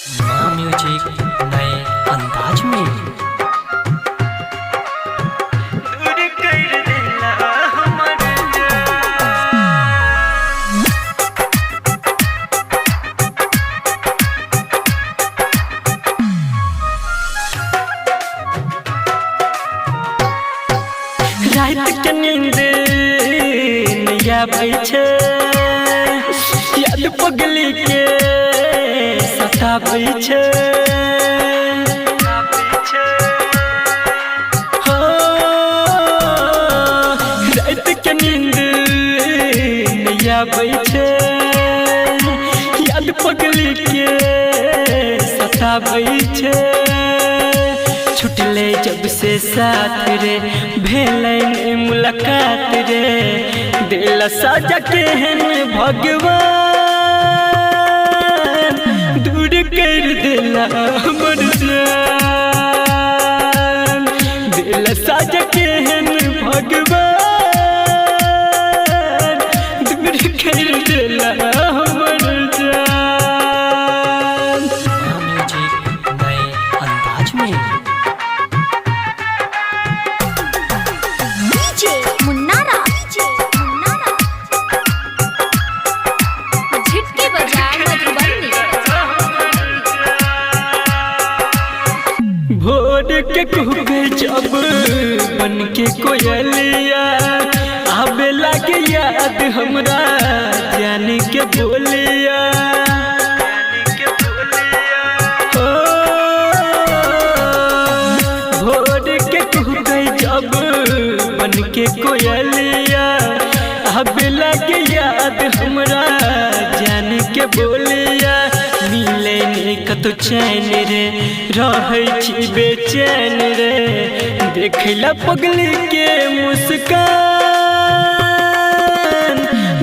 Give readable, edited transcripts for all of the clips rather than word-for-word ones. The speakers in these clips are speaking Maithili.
माँ म्यूजिक नए अंदाज में। दूर कर देला हमर जान। रात के नींद नहीं आबै छै, याद पगली के सताबै छै। हो, रात के नींद नहीं आबै छै, याद पगली के सताबै छै। छुटले जब से साथ रे, भेलै ने मुलाकात रे, दिल साजा केहन भगवान, दूर कर देला हमर जान। दिल साजा केहन भगवान, दूर कर देला हमर जान। माँ म्यूजिक नए अंदाज में। डीजे मुन्नारा, झिटके बाजार मधुबनी। भोर के कुहके जब बन के कोयलिया, आबे लागे याद हमरा जान के बोलिया। हो, भोर के कुहके जब बन के कोयलिया, आबे लागे याद हमरा जान के बोलिया। मिले ने कतो चैन रे, रहै छी बेचैन रे, देखला पगली के मुस्कान,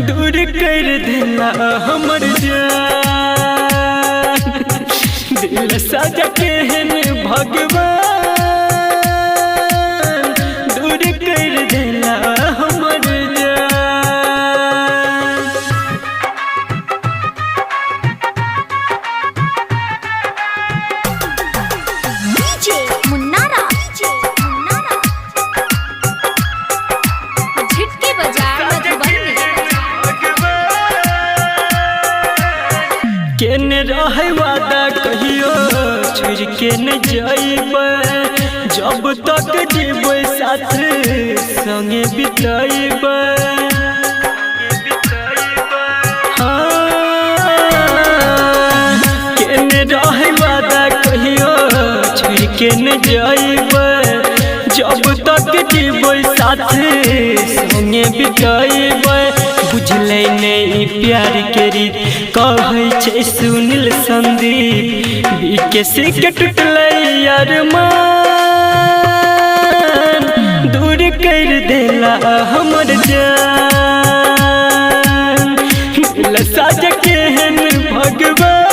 दूर कर देला हमर जान। दिल साजा केहन भगवान, दूर कर देला हमर जान। डीजे मुन्नारा, झिटके बाजार मधुबनी। केने रहे वादा कहियो छोड़ के न जाइब, जब तक जीबै साथ संगे बिताइब। हाँ, केने रहे वादा कहियो छोड़ के न जाइब, जब तक जीबै साथ संगे बिताइब। बुझलै नहीं प्यार के रीत, कहै छै सुनील संदीप, बीके से के टूटलै अरमान, दूर कर देला हमर जान। दिल साजा केहन भगवान।